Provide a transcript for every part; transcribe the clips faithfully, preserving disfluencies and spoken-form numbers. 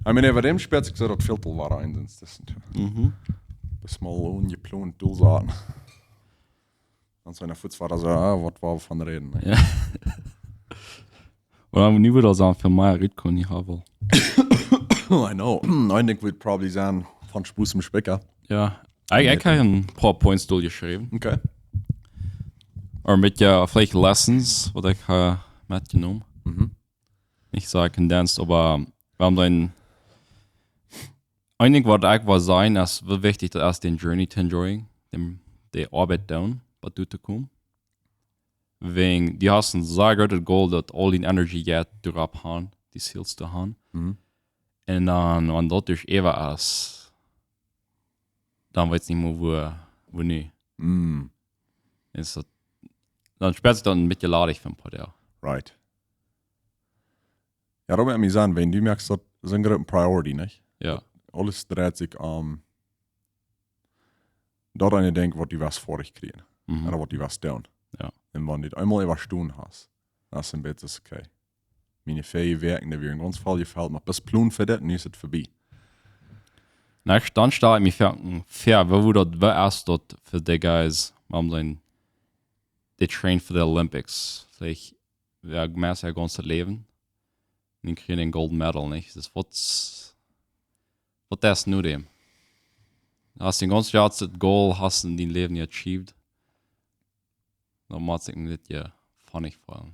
I mean, äwa däm spält sikj soo daut väl too wada eent, sent daut. Mhm. Daut es mol onjeplont doa saten. Dan sent see fuaz wada soo, ah, waut woa wie von räden, nä? Jo. Oba nu wudd daut dan väl mea rutkomen, nich, Havel? I know. Eent Dinkj wudd probably sennen von Spuss em Spikja. Jo. Ekj, ekj hab een poa points doa jeschräwen. Okay. Oba met, jo, veleicht lessons, waut ekj hab metjenomen. Mhm. Nich soo condensed, oba wie haben dan, eent Dinkj waut ekj wull sajen, es woo wichtich daut es, dän journey to enjoyen, dän, de Oabeit doonen, waut doa to komen. Wäajen, du hast een sea grootet goal, daut aul dee Energie jeit doaropp han, dee seals to han. Mhm. Un dan, wan daut dan äwa es, dan weetst nich mea woo, woo nu. Mm. Es daut, dan spält sikj daut een bät ladich fa een poa Doag. Right. Jo, daut mott eena sennen, wan du moakst daut soon grooten priority, nich? Jo. Aules dreit sikj om daut eena denkjt, waut du west foadich kjrieen. Mhm. Ooda waut du west doonen. Jo. Un wan du daut eemol äwastonen hast, dan es een bät, okay. Miene väl Wäakj, dee wieren gaunz voll jefelt, oba bloos plon fa dit, nu es et verbie. Na, dan stal ekj mie väa, väa, woo, woo daut, woo es daut fa dee guys, waut sent, dee train fa de Olympics. Veleicht, jo, meist äa gaunzet Läwen. Un dee kjrieen een gold medal, nich? Daut es waut, waut es nu däm? Hast du een gaunz groot goal, hast du en dien Läwen nich achieved? Dan mott sikj dit, jo, funny feelen.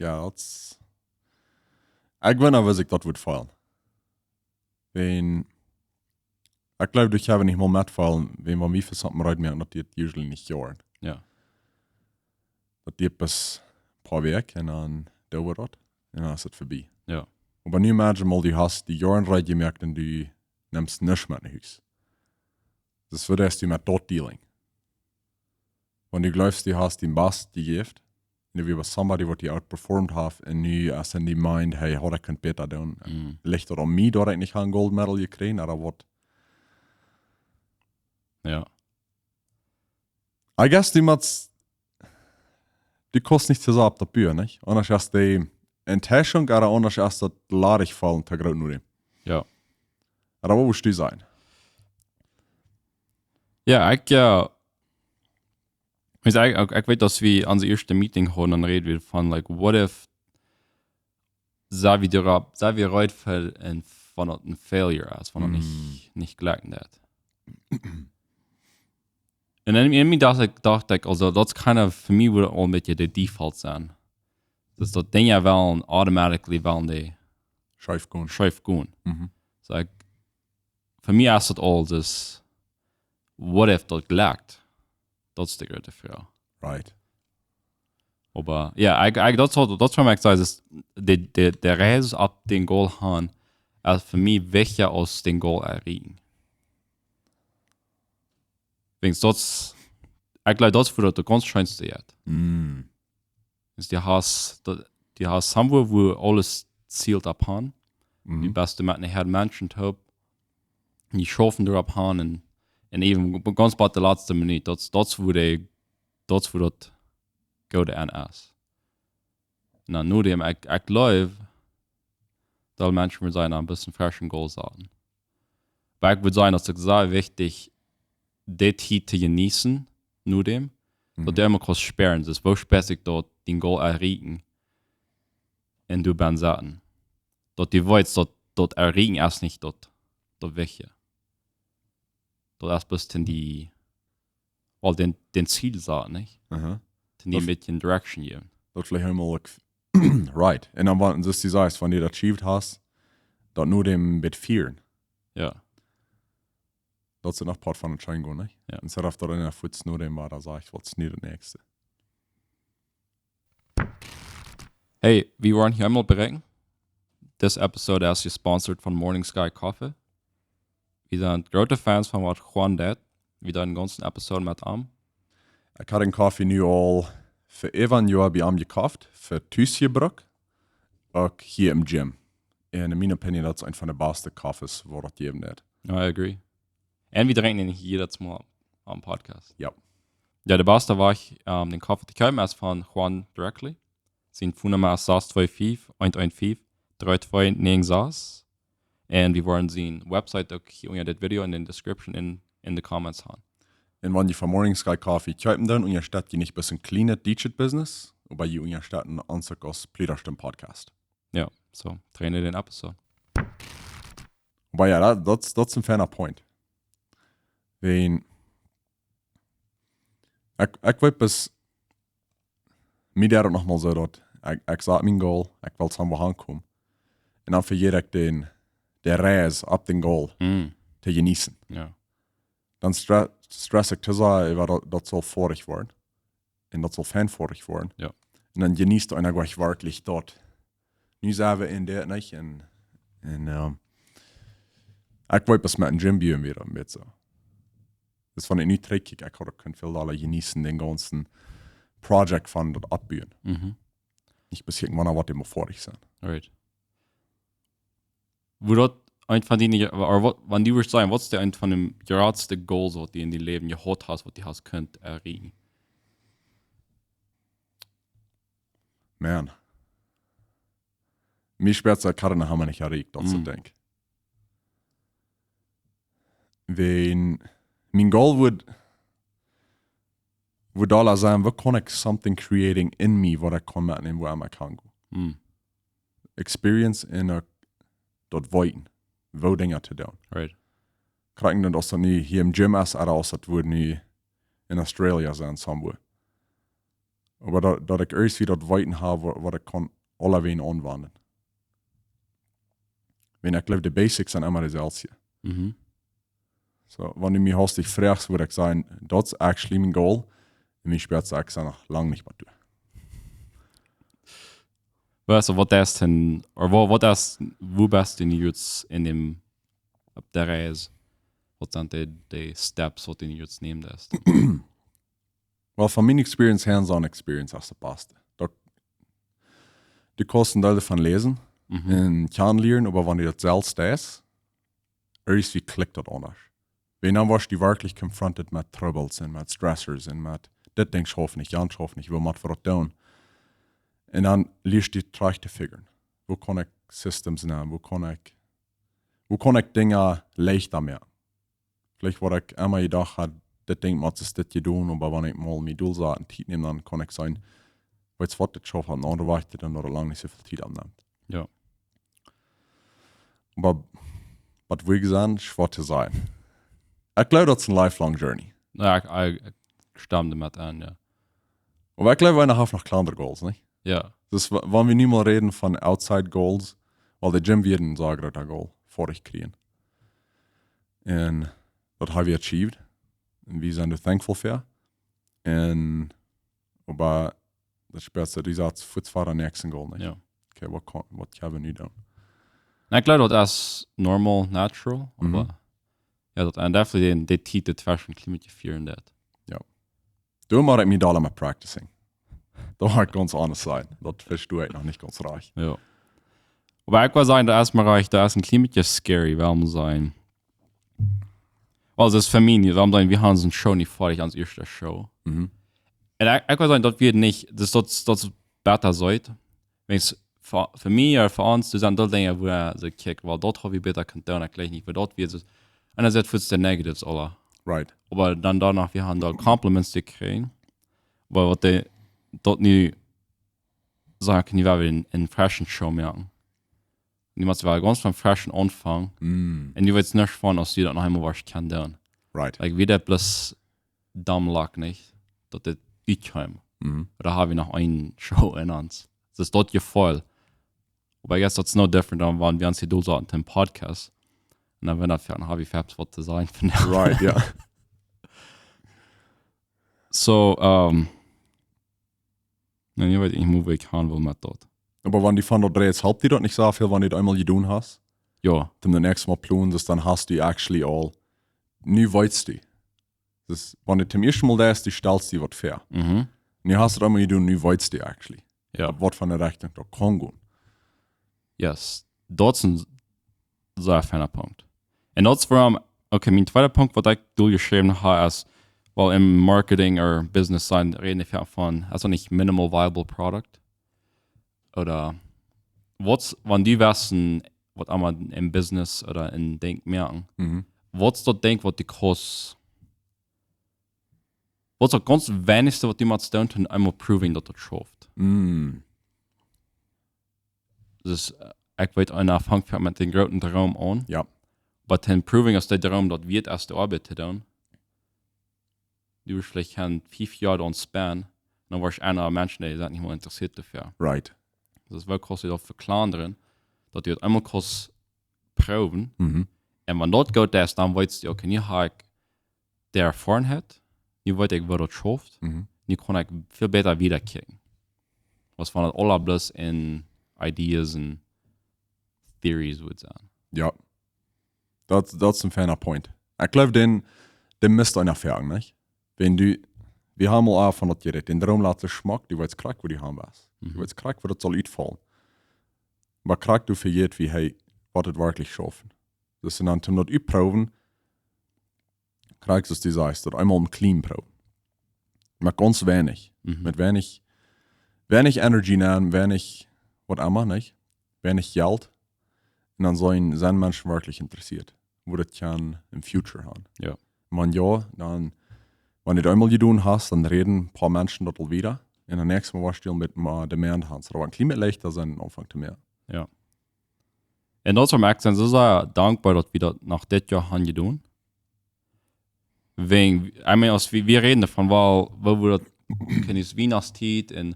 Jo, daut es, ekj weet nich, woo sikj daut wudd feelen. Wan, ekj gleew, du kaust nich mol metfeelen, wan, wan wie fa something reed moaken, daut deit usually nich Joaren. Jo. Daut deit bloos een poa Wäakj un dan doo wie daut. Un dan es et verbie. Jo. Oba nu imagine mol, du hast die Joaren reed jemoakt un du nemst nuscht met no Hus. Daut es, woo deist du met daut dealen? Wan du jleefst, du hast dien best jejäft, un du wieescht somebody, waut die outperformed haft, un nu es en dien mind, hey, haud ekj kunt bäta doonen. Mm. Licht daut aun mie, daut ekj nich een gold medal jekjräajen, ooda waut? Jo. I guess du motst, du kaust nich too sea opp daut Bua, nich? Aundasch es de Enttäuschung, ooda aundasch es daut ladich feelen too groot no däm. Jo. Ooda waut wurscht du sajen? Jo, ekj, jo, ekj, ekj, ekj weet, aus wie onse ieeschte Meeting hauden, dan räd wie von, like, what if, sent wie doaropp, sent wie reed fa een, wan daut een failure es, wan daut nich, Mm. nich jlikjt daut. Un en, en mie docht ekj, docht ekj, aulsoo, daut es kind of, fa mie wudd aul een bät de default sennen. Daut daut Dinja wellen automatically wellen dee Scheef gonen. Scheef gonen. Mhm. Soo ekj, fa mie es daut aul, daut, what if daut jlikjt? Daut es de groote Froag. Right. Oba, jo, ekj, ekj, daut es, daut es waut ekj saj, daut de, de, de Reis opp dän Goal han, es fa mie wichtja aus dän Goal erreichen. Wäajen daut es, ekj gleew, daut es wua daut gaunz scheenste jeit. Mm. Daut du hast, daut, du hast somewhere, wua aules zielt opp han. Mhm. Du best met ne Häad Menschen toop. Dee schaufen doaropp han un, un äwen gaunz bat de latste Minut. Daut, daut es wua de, daut es wua daut goode Enj es. Na, no däm, ekj, ekj gleew, daut Menschen wudden sajen, een bät fresh een Goal saten. Oba ekj wudd sajen, daut es sea wichtich, de Tiet to jeneeten, no däm, daut du emma kaust spieren, daut es, woo spät ekj daut, dän Goal erreichen, un du best saten. Daut du weetst, daut, daut erreichen es nich daut, daut wichtje. Daut es bloos dän, dee, well, dän, dän Ziel saten, nich? Aha. Dän dee Daut een bät direction jäwen. Daut veleicht eemol, like, right. Un dan, wan, daut du sajchst, wan du daut achieved hast, daut no däm bät fieren. Jo. Daut es noch Poat von daut scheen gonen, nich? Jo. Un soo daut eena fuaz no däm wada sajcht, waut es nu daut näakjste? Hey, wie woaren hia eemol bereakjen. This episode es gesponsert von Morning Sky Coffee. Wie sent groote Fans von waut Juan deit. Wie doonen dän gaunzen Episode met am. Ekj hab dän Koffie nu aul fa äwa een Joa bie am jekoft, fa tus jebrukt, uk hia em Gym. Un en miene opinion, daut es eent von de baste Koffies, waut daut jäwen deit. I agree. Un wie drinkjen dän hia daut mol aum Podcast. Jo. Jo, de baste Wajch, ähm, dän Koffie to kjeepen, es von Juan directly. Sien Phone Numma es sas twee fief, eent eent fief, dree twee negen sas. Un wie woaren siene Website uk hia unja dit Video en de Description en, en de Comments han. Un wan jie von Morning Sky Coffee kjeepen doonen, unjastett jie nich bloos een kjlienet dietschet Business, oba jie unjastetten ons uk aus Pludastem Podcast. Jo, so, traine dän Episode. Oba jo, daut, daut, daut es een feina Point. Wan, ekj, ekj weet bloos, mie deed daut noch mol soo daut, ekj, ekj sach mien Goal, ekj wull somewhere aunkomen. Un dan vejät ekj dän, de Reis opp dän Goal Mm. to jeneeten. Jo. Dan stre-, stress ekj too sea äwa daut, daut saul foadich woaren. Un daut saul fein foadich woaren. Jo. Un dan jeneet eena uk werkjlich daut. Nu sent wie en dit, nich? Un, un, ehm, ekj weet bloos met een Gym View wada een bät soo. Dus wan ekj nu trigjkjikj, ekj haud uk kunt väl dolla jeneeten, dän gaunzen Project von daut oppbuen. Mhm. Nich bloos kjikjen, wan waut emma foadich sent. Right. Woo daut eent von diene, or waut, wan du wurscht sajen, waut es de eent von de jratste Goals, waut du en dien Läwen jehaut hast, waut du hast kunt erreichen? Man. Mie spieet sikj, ekj haud noch emma nich erreicht, daut Mm. ekj denkj. Wan, mien Goal wudd, wudd dolla sennen, woo kaun ekj something creating en mie, waut ekj kaun metnämen, wua emma ekj gonen. Mm. Experience un uk daut weeten, woo Dinja to doonen. Right. Krakjt daut aus daut nu hia em Gym es, ooda aus daut wudd nu en Australia sennen, somewhere. Oba daut, daut ekj ieescht wada daut Weeten hab, wa-, waut ekj kaun aulawäajen aunwenjen. Wan ekj jleew, de Basics sent emma deeselwje. Mhm. So, wan du mie hastich froagst, wudd ekj sajen, daut es actually mien Goal. Un mie spieet sikj, ekj sie noch lang nich bie doa. Well, so waut es dan, or waut, waut es, woo best du nu en däm, opp de Reis? Waut sent de, de Steps, waut du nu nämen deist? Well, von miene Experience, hands-on Experience es de baste. Daut, du kaust een Deel doavon läsen Mhm. un kjanen lieren, oba wan du daut selfst deist, ieescht klikjt daut aundasch. Wan dan woascht du werkjlich confronted met Troubles un met Stressors un met dit Dinkj schauft nich, jan schauft nich, woo motten wie daut doonen? Un dan lieescht du trigj to figuren. Woo kaun ekj Systems nämen? Woo kaun ekj, woo kaun ekj Dinja leichta moaken? Veleicht waut ekj emma jedocht haud, dit Dinkj mott es dit jedonen, oba wan ekj mol mie Dol sat un Tiet näm, dan kaun ekj seenen, weetst waut, dit schauft opp eene aundre Wies, dan daut et lang nich soo väl Tiet aunnemt. Jo. Oba, waut wull ekj sajen, schwoa to sajen. Ekj jleew, daut es een lifelong journey. Jo, ekj, ekj, ekj stemm doamet aun, jo. Oba ekj jleew, wie haben noch kjlandre Goals, nich? Jo. Dus wa-, wan wie nu mol räden von outside goals, well, de Gym wia een sea groota Goal, foadich kjrieen. Un daut hab wie achieved. Un wie sent doa thankful fa. Un, oba daut spieet sikj, du sitst fuaz ver dän näakjsten Goal, nich? Jo. Okay, waut kaun, waut kjenn wie nu doonen? Na, ekj jleew, daut es normal, natural, Mhm. oba jo, daut, un definitely de, de Tiet doatweschen een kjlien bät fieren daut. Jo. Doa mott ekj mie dolla met practicing. Daut woa ekj gaunz honest sennen. Daut vesto ekj noch nich gaunz rajcht. Jo. Oba ekj wull sajen, daut es mie rajcht, daut es een kjlien bät scary, wull ekj sajen. Well, daut es fa mie nich, wull ekj sajen, wie haben onse Show nich foadich, onse ieeschte Show. Mhm. Un ekj, ekj wull sajen, daut wia nich, dus daut, daut es bäta soo. Wan fa, fa mie, jo, fa ons, doa sent aul Dinja, wua see kjikjen, well, daut hab wie bäta kunt doonen, ekj weet nich, woo daut wia, dus, un dan sent fuaz de Negatives aula. Right. Oba dan doano, wie haben doa Compliments jekjräajen, oba waut de, daut nu, saj ekj, nu woa wie een, een freshen Show moaken. Nu mott wie gaunz von freshen aunfangen. Mm. Un du weetst nich von, aus du daut noch eemol woascht kjennen doonen. Right. Like, wie daut bloos domm luck, nich? Daut dit utkjeem. Mhm. Doa haben wie noch eene Show en ons. Daut es daut Jefeel. Oba I guess that's no different dan wan wie ons hia dol saten em Podcast. Un dan, wan daut, dan haben wie foaken waut to sajen vondoag. Right, jo. So, ähm, nu, nu weet ekj nich mea, wua ekj han well met daut. Oba wan du von daut rätst, halpt die daut nich soo väl, wan du daut eemol jedonen hast? Jo. Toom daut näakjste Mol plonen, dus dan hast du actually aul, nu weetst du. Dus, wan du daut ieeschte Mol deist, du stalst die waut väa. Mhm. Nu hast du daut eemol jedonen, nu weetst du actually. Jo. Waut fa eene Rechtunk daut kaun gonen. Yes. Daut es een sea feina Punkt. Un daut es wuarom, okay, mien tweeda Punkt, waut ekj doa jeschräwen hab, es, well, em Marketing or Business sennen, räden dee väl von, daut es nich minimal viable product. Ooda, waut, wan du west en, waut emma en Business ooda en Dinkj moaken, Mhm. waut es daut Dinkj waut du kaust, waut es daut gaunz weinichste waut du motst doonen, toom eemol proving daut daut schauft? Mm. Dus, äh, ekj weet, eena fangt met dän grooten Droom aun. Jo. But then proving aus de Droom daut wieet es de Oabeit to doonen. Du woascht veleicht kjennen fief Joa aun spenden, dan woascht du aundre Menschen, dee sent nich mea interessieet doafäa. Right. Dus woo kaust du daut vekjlandren, daut du daut eemol kaust proowen. Mhm. Un wan daut goot es, dan weetst du, okay, nu hab ekj de Erfoarenheit, nu weet ekj woo daut schauft, Mhm. nu kaun ekj väl bäta wieda kjikjen. Waut von daut aula bloos en Ideas un Theories wudd sennen. Jo. Daut, daut es een feina Point. Ekj jleew, dän, dän must eena foaken, nich? Wan du, wie haben aul von daut jerät, dän Droom lat die schmock, du weetst krakjt woo du han west. Du Mhm. weetst krakjt woo daut saul utfaulen. Oba krakjt du vejätst, woo hee, waut et werkjlich schauft. Dus un dan toom daut utproowen, krakjt aus du sajchst, daut eemol em clean proowen. Met gaunz weinich. Mhm. Met weinich, weinich Energy nämen, weinich waut emma, nich? Weinich Jelt. Un dan sent, sent Menschen werkjlich interessieet, woo daut kaun em Future gonen. Jo. Wan jo, dan, wan du daut eemol jedonen hast, dan räden een poa Menschen daut aul wieda. Un daut näakjste Mol woascht du met mea Demand haben. Soo, een kjlien bät leichta sennen aum Aunfank to moaken. Jo. Un daut es wuarom ekj sie soo sea dankboa daut wie daut noch dit Joa haben jedonen. Wäajen, I mean, aus wie, wie räden doavon, well, woo wie daut, kjennen es Wienachtstiet un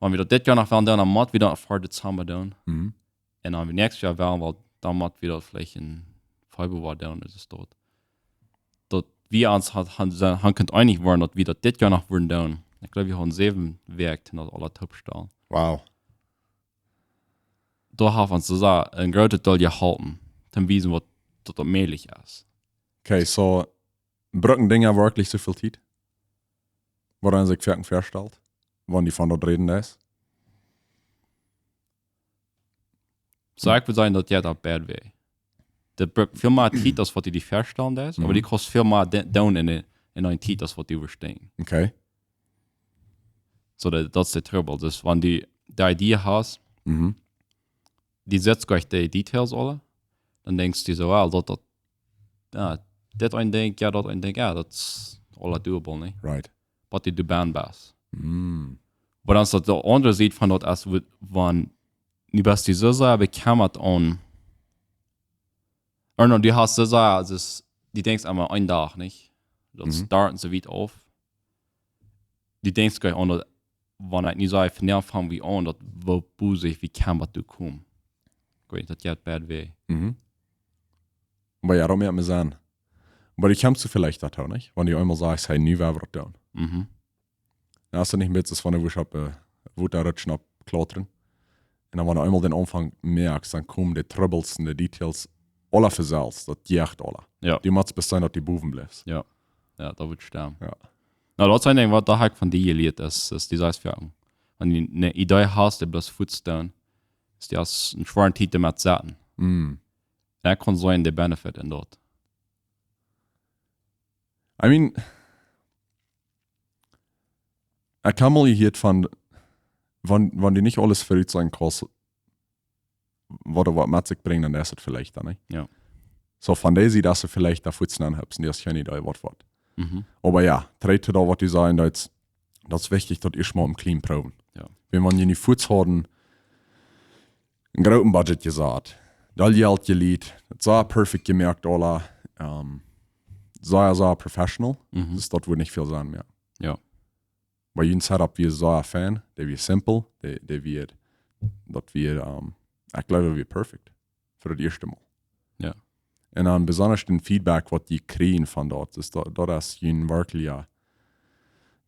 wan wie daut dit Joa noch wellen doonen, dan mott wie daut ver Dezamba doonen. Mhm. Un wan wie näakjstet Joa wellen, well, dan mott wie daut veleicht em Februar doonen, es daut. Daut wie ons han, han, sent, han kunt eenich woaren, daut wie daut dit Joa noch wudden doonen. Ekj jleew, wie haben säwen Wäakj toom daut aula toopstalen. Wow. Doa haft ons daut een grootet Deel jeholpen, toom wiesen waut daut, daut mäajlich es. Okay, so, brucken Dinja werkjlich soo väl Tiet? Waut eena sikj foaken väastalt, wan du von daut räden deist? So, ekj wudd sajen, daut jeit opp beid Wäaj. Daut brukt väl mea Tiet aus waut du die väastalen deist, oba Mhm. du kaust väl mea de-, doonen en de, en eene Tiet aus waut du woascht denkjen. Okay. So, daut, daut es de Trubbel. Dus, wan du de Idee hast, Mhm. du sitst jlikj de Details aule, dan denkjst du soo, well, daut, daut, jo, dit een Dinkj, jo, daut een Dinkj, jo, daut es aula doable, nich? Right. Waut du doa bie best. Mm. Oba dan es daut de aundre Sied von daut, aus wua-, wan, nu best du soo sea bekjemmat aun, ooda no, du hast soo sea, dus, du denkjst emma een Dach, nich? Daut Mhm. start un soo wiet auf. Du denkjst jlikj aun daut, wan ekj nu saj, von nu aun fang wie aun, daut, woo busy wie kjennen waut doa komen. Ekj weet, daut jeit beid Wäaj. Mhm. Oba jo, daut mott eena sennen. Oba du kjemst veleicht doatoo, nich? Wan du eemol sajchst, hey, nu woa wie daut doonen. Mhm. Dan es daut nich mea soo aus wan du woascht opp, äh, Wota rutschen, opp klautren. Un dan, wan du eemol dän Aunfank moakst, dan komen de Trubbels un de Details aula von selfst, daut jeit aula. Jo. Du motst bloos seenen daut du bowen blifst. Jo. Jo, daut woat stemmen. Jo. Na, daut es een Dinkj waut, daut hab ekj von die jelieet, es, es du sajchst, jo, wan du eene Idee hast, dee bloos foats doonen, es die aus een schwoaren Tiet doamet setten. Mm. Un ekj kaun seenen de Benefit en daut. I mean, ekj hab mol jehieet von, wan, wan du nich aules verut seenen kaust, waut, waut met sikj brinjt, dan es et veleicht dan, nich? Jo. So, von dee Sied, daut du veleicht doa foats aunhebst, un du hast kjeene Idee, waut woat. Mhm. Oba jo, trigj to daut, waut du sajchst, daut, daut es wichtich, daut ieescht mol em clean proowen. Jo. Wan wie nu foats hauden, een grooten Budget jesat, daut Jelt jelieent, daut sach perfekt jemoakt, aula, ähm, sach, sach professional, Mhm. dus daut woat nich väl sennen mea. Jo. Bie ons Setup wia soo fein, dee wia simpel, dee, dee wia, daut wia, ähm, ekj jleew, daut wia perfekt fa daut ieeschte Mol. Jo. Un dan besonda dän Feedback, waut du kjrichst von daut, dus daut, daut es een werkjlich, jo,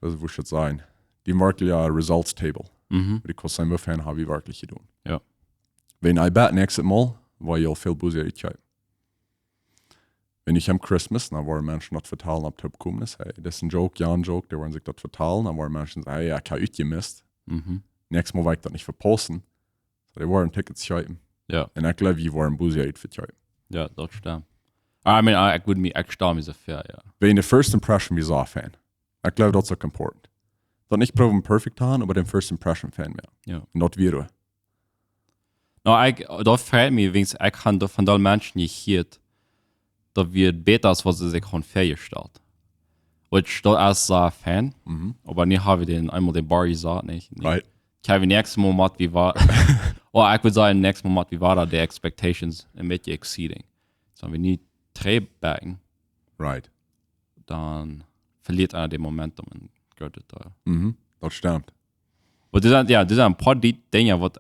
waut wudd ekj sajen, dän werkjlich, jo, Results Table. Mhm. Because soo väl hab wie werkjlich jedonen. Jo. Wan I bet näakjstet Mol, woa wie väl busier utjäwen. Wan ekj aun Christmas, dan woaren Menschen daut vetalen opp Toopkomes. Hey, daut es een Joke, jo, een Joke, dee woaren sikj daut vetalen, dan woaren Menschen sajen, hey, jo, ekj hab utjemist. Mhm. Näakjstet Mol woa ekj daut nich vepaussen. So, dee woaren Tickets kjeepen. Jo. Un ekj jleew, wie woaren busier utjäwen. Jo, daut stemmt. I mean, I, ekj wudd mie, ekj stal mie soo väa, jo. Wan de first impression wia soo fein. Ekj jleew, daut es uk important. Daut nich proowen perfekt to gonen, oba dän first impression fein moaken. Jo. Un daut wia. No, ekj, daut freit mie, wiels ekj hab doa von dol Menschen jehieet, daut wia bäta aus waut see sikj hauden väajestalt. Which, daut es sea fein, oba nu hab wie dän, eemol dän Bar jesat, nich? Right. Ekj hab näakjstet Mol met wie wada, oh, ekj wudd sajen, näakjstet Mol met wie wada de expectations een bät exceeding. So, wan wie nu trigjbacke, Right. dan veliet eena dän Momentum en grooten Deel. Mhm. Daut stemt. Oba doa sent, jo, doa sent een poa die Dinja waut,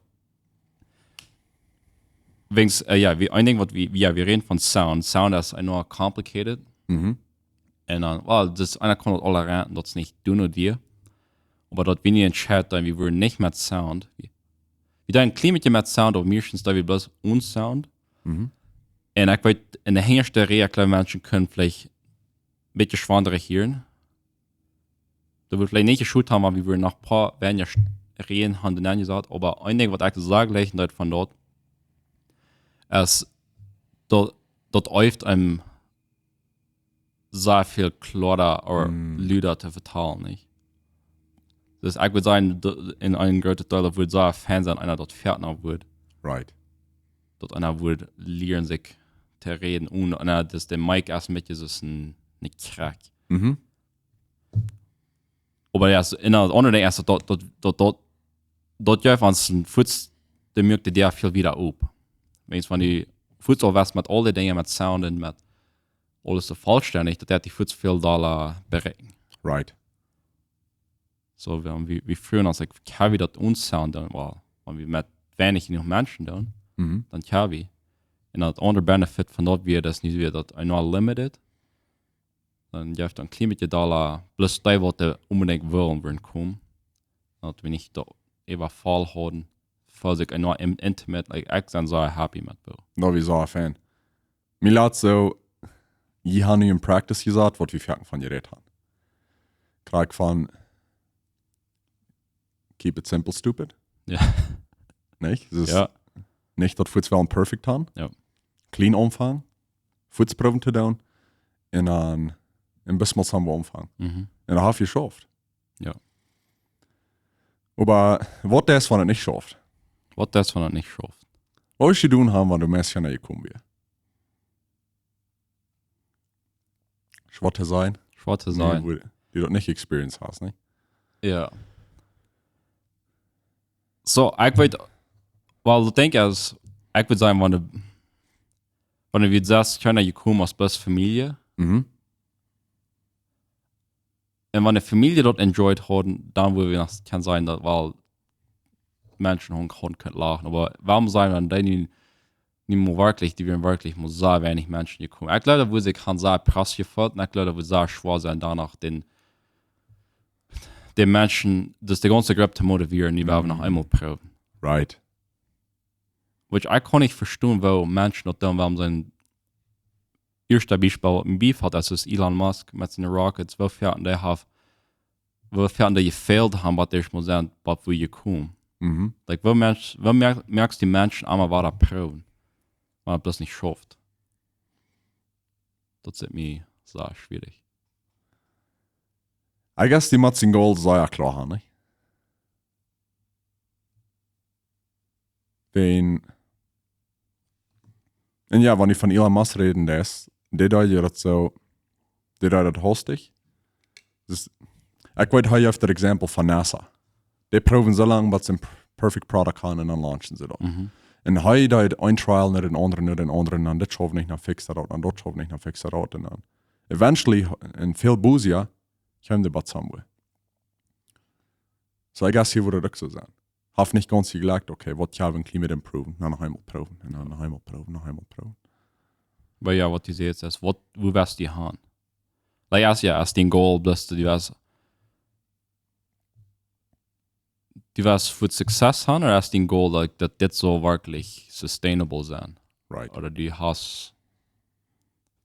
wiels, äh, jo, wie, een Dinkj waut wie, jo, wie räden von Sound. Sound es enorm complicated. Mhm. Un dan, well, daut, eena kaun daut aula räden, daut es nich doonen, waut wie. Oba daut wie nich entscheiden, dan wie wudden nich met Sound. Wie, wie doonen een kjlien bät met Sound, oba meistens doonen wie bloos onen Sound. Mhm. Un ekj weet, en de hinjaschte Rieej, ekj jleew, Menschen kunnen veleicht een bät schwanda hieren. Daut wudd veleicht nich jeschot haben, wan wie wudden noch een poa weinja St-, Rieej haben doa nenjesat, oba een Dinkj waut ekj sea jlikjen deed von daut, es daut, daut oft een sea väl kloara ooda Mm. luda to vetalen, nich? Dus ekj wudd sajen, daut en een grooten Deel daut wudd sea fein sennen, wan eena daut foaken wudd. Right. Daut eena wudd lieren sikj to räden, onen, un daut de Mic es een bät soo aus een, een Kjrak. Mhm. Oba jo, soo, en daut aundre Dinkj es daut, daut, daut, daut, daut jeft ons een fuaz, dee moakt de Däa väl wieda op. Wan du fuaz aul west met aul dee Dinja, met Sound un met aules soo vollstendich, daut deit die fuaz väl dolla bereakjnen. Right. So, wie, wie, wie frieejen ons, like, kjenn wie daut onen Sound doonen, well, wan wie met weinich jenuach Menschen doonen, Mhm. dan kjenn wie. Un daut aundre Benefit von daut wia, daut es nich wia daut enorm limited. Dan jeft een kjlien bät dolla, plus dee waut doa onbedinjt wullen wudden komen. Daut wie nich daut äwa voll hauden, fa sikj enorm in-, intimate, like, ekj sie sea happy met Bill. Daut wia sea fein. Mie lat soo, jie haben nu en practice jesat, waut wie foaken von jerät haben. Krakjt von keep it simple, stupid. Jo. Nich? Daut es Jo. nich daut fuaz wellen perfect haben. Jo. Kjlien aunfangen, fuaz proowen to doonen, un dan, un bat mol haben wie aunfangen. Mhm. Un daut haft jeschauft. Jo. Oba waut es, wan et nich schauft? Waut es, wan et nich schauft? Waut wurscht du doonen haben, wan du meist jekomen wieescht? Schwoa to sennen. Schwoa to sennen. Dee, dee daut nich experience hast, nich? Jo. So, ekj weet, well, ekj denkj, aus, ekj wudd sajen, wan de, wan de wie sest Kjinja jekomen aus bloos Famielje. Mhm. Un wan de Famielje daut enjoyed hauden, dan wudd wie noch kjennen sajen, daut well Menschen haben, haben kunnen lachen. Oba wuarom sajen wie dan, dee nu, nu mol werkjlich, dee wieren werkjlich mol sea weinich Menschen jekomen. Ekj jleew, daut wudd sikj han sea press jefeelt, un ekj jleew, daut wudd sea schwoa sennen, doano dän, dän Menschen, daut de gaunze Grupp to motivieren, dee wellen noch eemol proowen. Right. Which ekj kaun nich vestonen, woo Menschen daut doonen, wuarom sien ieeschtet Biespel, waut mie biefelt, es, es Elon Musk met siene Rockets, woo väl dee haft, woo väl dee jefailt haben, waut dee mol sent, waut wie jekomen. Mhm. Like, woo Mensch, woo merk-, merkjst du Menschen emma wada proowen, wan et bloos nich schauft? Daut es mie sea schwierich. I guess dee mott sien goal sea kloa haben, nich? Wan, un jo, wan du von Elon Musk räden deist, dee deed daut soo, dee deed daut hastich. Dus, ekj weet, hee jeft daut Example von NASA. Dee proowen soo lang, bat see een p-, perfect product haben un dan launchen see daut. Mhm. Un hee deed een Trial no dän aundren, no dän aundren, un dan dit schauft nich, dan fix daut, un daut schauft nich, dan fix daut, un dan eventually, en väl busier, kjeem dee bat somewhere. So, I guess hia wudd et uk soo sennen. Haft nich gaunz jejlekjt, okay, waut kjenn wie een kjlien bät improven, dan noch eemol proowen, un dan noch eemol proowen, noch eemol proowen. Oba jo, waut du sajchst, es, waut, woo wurscht du han? Like, aus, jo, aus dien goal, bloos du wurscht, du wurscht fa Success han, ooda aus dien goal, like, daut dit saul werkjlich sustainable sennen? Right. Ooda du hast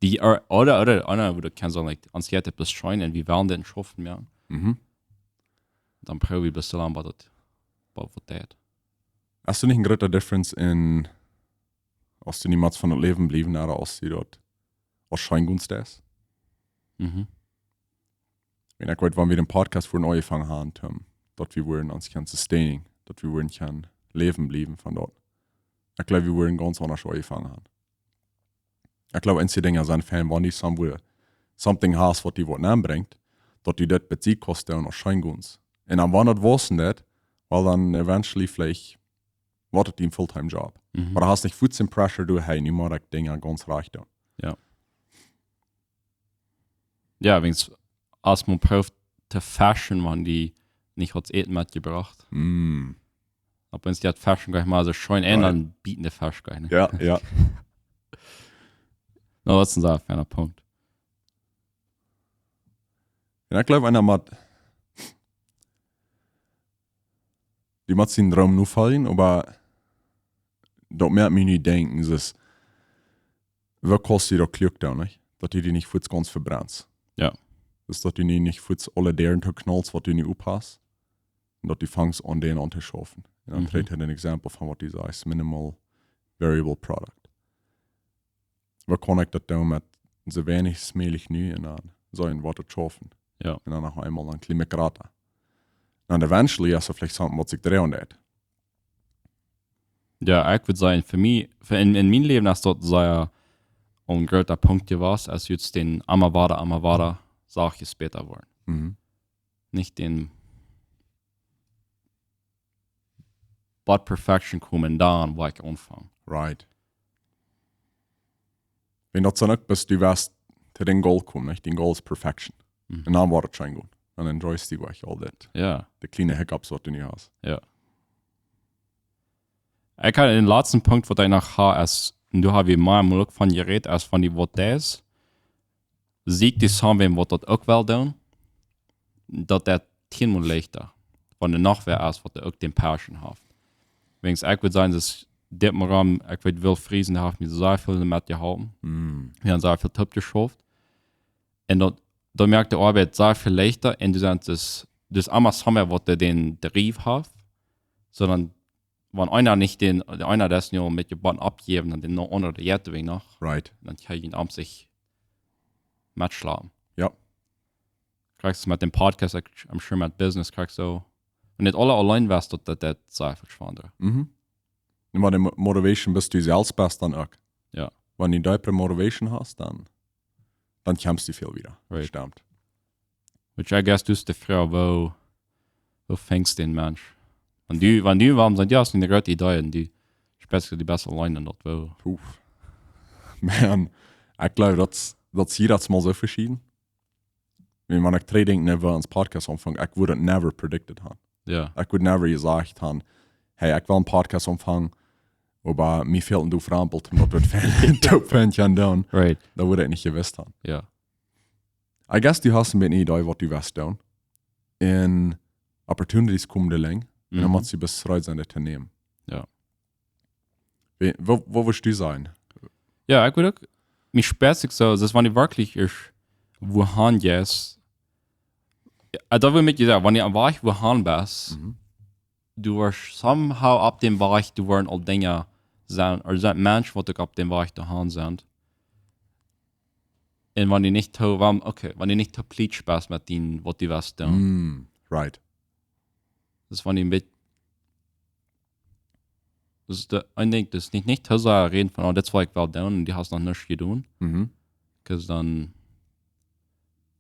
dee, ooda, ooda, ooda, ooda, woo du kaust sajen, like, ons jeit et bloos scheen un wie wellen dit schaufen, jo. Mhm. Dan proow wie bloos soo lang, bat et, bat waut deit. Es doa nich een groota difference en, aus du niemols von daut Läwen bliewen, ooda aus du daut aus scheen gunst es? Mhm. Wan ekj weet, wan wie dän Podcast fa aunjefongen haben, Tim, daut wie wudden ons kjennen sustaining, daut wie wudden kjennen läwen bliewen von daut. ekj gleew, wie wudden gaunz aundasch aunjefongen haben. Ekj gleew, eenje Dinja sent fein, wan du somewhere, something hast, waut die waut nenbrinjt, daut du daut bie die kaust doonen aus Scheenguns. Un dan, wan daut wausen deit, well, dan eventually veleicht woat daut een Fulltime-Job. Mhm. Oba du hast nich fuaz dän Pressure, du, hey, nu mott ekj Dinja gaunz rajcht doonen. Jo. Jo, wiels aus maun prooft to fischen, wan du nich haud Äten metjebrocht. Mm. Opp eemol daut Fischen jlikj mol soo scheen aun, right, dan bieet de Fisch jlikj, nä? Jo, jo. Na, daut es een sea feina Punkt. Un ekj gleew, eena mott, dee mott sienen Droom nofoljen, oba daut moakt mie nu denkjen, es, woo kaust du daut kluak doonen, nich? Daut du die nich fuaz gaunz vebrennst. Jo. Daut du nie nich fuaz aule Däaren tooknalst, waut du nu opp hast. Un daut du fangst aun, dän auntoschaufen. Un dan, mhm, träd hee een Exempel von waut du sajchst, minimal variable product. Woo kaun ekj daut doonen met soo weinich aus mäajlich nu un dan soo een waut to schaufen? Jo. Un dan noch eemol een kjlien bät jrata. Dan eventually hast du veleicht something, waut sikj dreien deit. Jo, ekj wudd sajen, fa mie, fa en, en mien Läwen es daut sea een groota Punkt jewast, es jrod dän emma wada, emma wada, sach ekj, bäta woaren. Mhm. Nich dän, waut Perfection kjemt, dan woa ekj aunfangen. Right. Wan daut dan uk, best du west to dän Goal komen, nich? Dän Goal es Perfection. Mhm. Un dan woat et scheen gonen. Dan enjoyst du jlikj aul dit. Jo. De kjliene Hiccups, waut du nu hast. Jo. Ekj hab een latsten Punkt, waut ekj noch hab, es, un doa hab wie mea mol uk von jerät, es von dee waut daut es. Sieekj die somewhere, waut daut uk well doonen, daut daut tieenmol leichta, wan doa noch wäa es, waut doa uk dän Passion haft. Wiels ekj wudd sajen, daut dit Programm, ekj weet, Wil Friesen haft mie sea väl doamet jeholpen. Mm. Wie haben sea väl toop jeschauft. Un daut, daut moakt de Oabeit sea väl leichta un du sitst, du hast emma somewhere, waut doa dän Drive haft, sonda wan eena nich dän, de eena daut nu met je Band aufjäwen un dän no aundre, dee jeit wie noch. Right. Dan kjrie jie am sikj metschlapen. Jo. Kjrichst met dän Podcast, ekj, I'm sure met Business, kjrichst soo. Wan du aula auleen west, daut, daut, daut es väl schwanda. Mhm. Un wan de Mo-, Motivation best du selfst best, dan uk. Jo. Wan du deepre Motivation hast, dan dan kjemst du väl wieda. Right. Stemmt. Which I guess, du hast de Froag, woo, woo fangst dän Mensch? Wan du, wan du, wuarom sent, jo, es eene goode Idee, un du spieekjst die best auleen en daut, woo. Puh. Man, ekj gleew, daut, daut es jiedatsmol soo veschieden. Wan ekj trigj denkj, wan wie ons Podcast aunfungen, ekj wudd et never predicted haben. Jo. Ekj wudd never jesajcht haben, hey, ekj well een Podcast aunfangen, oba mie fält een Dooframpel, un daut wudd fein, daut fein kjennen doonen. Right. Daut wudd ekj nich jewist haben. Jo. I guess du hast een bät eene Idee, waut du west doonen. Un opportunities komen de Lang. Un dan, mhm, motst du bloos reed sennen, dee to nämen. Jo. Woo, woo, woo wurscht du sennen? Jo, ekj wudd uk, mie spieekjt sikj soo, daut wan du werkjlich es, wuahan jeist, jo, daut wudd mie jesajcht, wan du aum Wajch wuahan best, mhm, du woascht somehow opp dän Wajch, du woascht aul Dinja seenen, ooda sent Menschen, waut uk opp dän Wajch doahan sent. Un wan du nich too, wan, okay, wan du nich too pleased best met dän, waut du west doonen. Mm, right. Daut es wan du een bät, daut es de, ekj denkj, daut es nich, nich too sea räden von, oh, daut es waut ekj well doonen, un du hast noch nuscht jedonen. Mhm. 'Cause dan,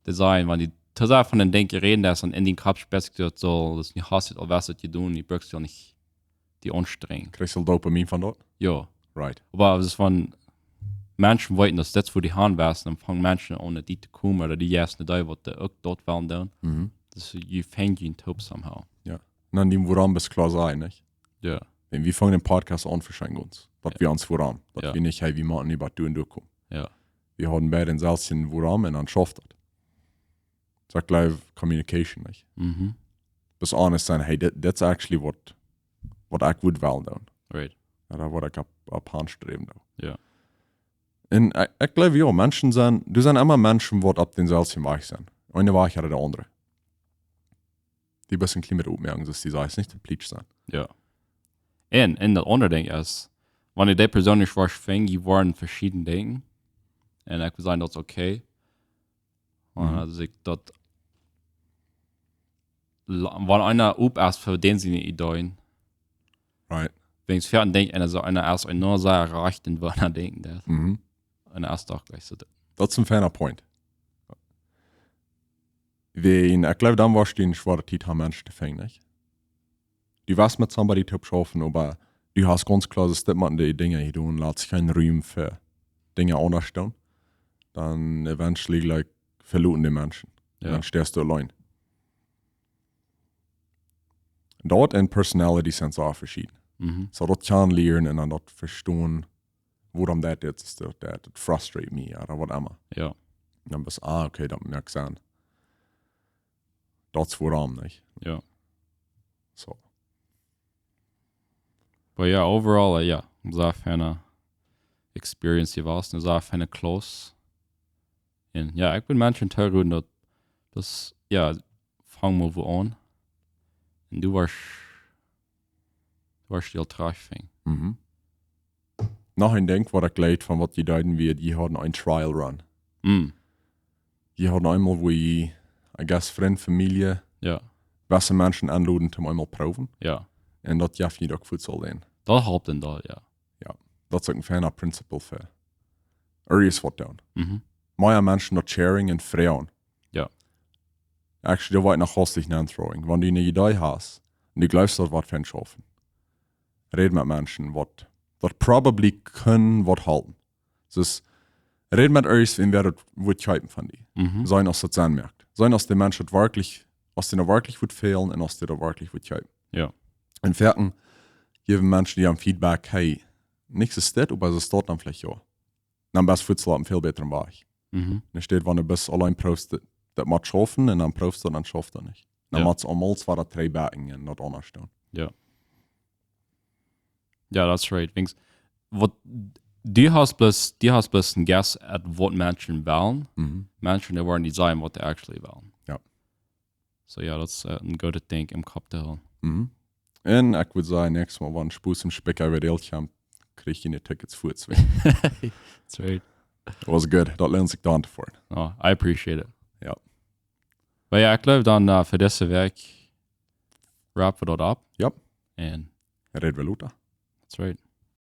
daut es, wan du too sea von een Dinkj räden deist, dan en dien Kopp spieekjt sikj daut soo, daut du hast et aul, west et jedonen, du brukst die nich aunstrenjen. Kjrichst du Dopamin von daut? Jo. Right. Oba daut es wan Menschen weeten, daut daut fa die han west, dan fangen Menschen aun, no die to komen, ooda du jeist no dee, waut dee uk daut wellen doonen. Mhm. Daut es, you find you in top somehow. Jo. Un dan dän wuarom best kloa sennen, nich? Jo. Wan wie fungen dän Podcast aun, veschenk ons. Daut, jo, wie ons wuarom. Daut, jo, wie nich, hey, wie motten nu waut doonen, derchkomen. Jo. Wie hauden beid dänselwjen wuarom un dan schauft daut. Soo, ekj gleew, communication, nich? Mhm. Bloos honest sennen, hey, that, that's actually what, what ekj wudd wellen doonen. Right. Jo, doa wudd ekj opp, opp aunsträwen doonen. Jo. Un ekj, ekj gleew, jo, Menschen sent, doa sent emma Menschen, waut opp dänselwjen Wajch sent. Eene Wajch ooda de aundre. Dee best een kjlien bät oppmoakjen, daut du sajchst, nich too pleased sennen. Jo. Un, un daut aundre Dinkj es, wan du dee Persoon nich woascht finjen, dee woaren veschieden denkjen. Un ekj well sajen, daut es okay. Un, mhm, aus ekj daut, la-, wan eena op es fa dän siene Ideen, right, Wiels foaken denkjt eena, soo, eena es enorm sea rajcht en waut eena denkjt. Daut. Mhm. Un daut es doch jlikj soo. Daut es een feiner Point. Wan, ekj jleew, dan woascht du eene schwoare Tiet haben, Menschen to finjen, nich? Du woascht met somebody toop schaufen, oba du hast gaunz kloa, daut dit met de Dinja hia doonen, lot kjeenen Rum fa Dinja aundasch doonen. Dan eventually, like, veloten de Menschen. Jo. Dan steist du auleen. Daut un personality sent soo veschieden. Mhm. Soo daut kjennen lieren un dan daut vestonen, wuarom daut es, es daut, daut, daut frustrate me, ooda waut emma. Jo. Dan best, ah, okay, daut moakt Senn. Daut es wuarom, nich? Jo. Soo. But yeah, overall, uh, yeah, daut es eene experience, dee wia, daut es eene close. Un jo, ekj wudd Menschen tooroopen daut, daut, jo, fang mau wua aun. Un du woascht, du woascht die aul trigjfinjen. Mhm. Noch een Dinkj, waut ekj jleew von waut jie deeden, wia, jie hauden een Trial Run. Mm. Jie hauden eemol, wua jie, I guess, Frind, Famielje, Jo. waut Menschen aunloden, om eemol proowen. Jo. Un daut jeft jie uk Futsal aun. Daut halpt dan, jo. Daut es uk een feiner Principle fa irjent waut doonen. Mhm. Mea Menschen daut sharen un froagen. Jo. Actually, daut woat noch hastich nenthrowing. Wan du eene Idee hast, un du jleefst, daut woat fein schaufen, räd met Menschen, waut, daut probably kjennen waut halpen. Daut, räd met irjent wäa daut woat kjeepen von die. Mhm. Seenen aus daut Senn moakt. Seenen aus de Mensch daut werkjlich, aus dee daut werkjlich woat feelen un aus dee daut werkjlich woat kjeepen. Jo. Un foaken jäwen Menschen die dan Feedback, hey, nuscht es dit, oba soo steit dan veleicht jo. Dan best Futsal opp eenen väl bätren Wajch. Mhm. Enne Städ, wan du best auleen proowst, daut, daut mott schaufen un dan proowst du, dan schauft daut nich. Dan Jo. mott aulemol wada trigj backen un daut aundasch doonen. Jo. Jo, that's right. Wiels, waut, du hast bloos, du hast bloos een guess at waut Menschen wellen. Mhm. Menschen, dee woaren die sajen waut dee actually wellen. Jo. Soo jo, daut es, uh, een goodet Dinkj em Kopp to hoolen. Mhm. Un ekj wudd sajen, näakjstet Mol, wan Spus em Spikja wada kjemt, kjrie jie de Tickets fuaz wada. That's right. It was good. Daut loont sikj dan to foaren. Oh, I appreciate it. Jo. Oba jo, ekj jleew dan, uh, fa dise Wäakj wrap wie daut opp. Jo. Un Räd wie lota. That's right.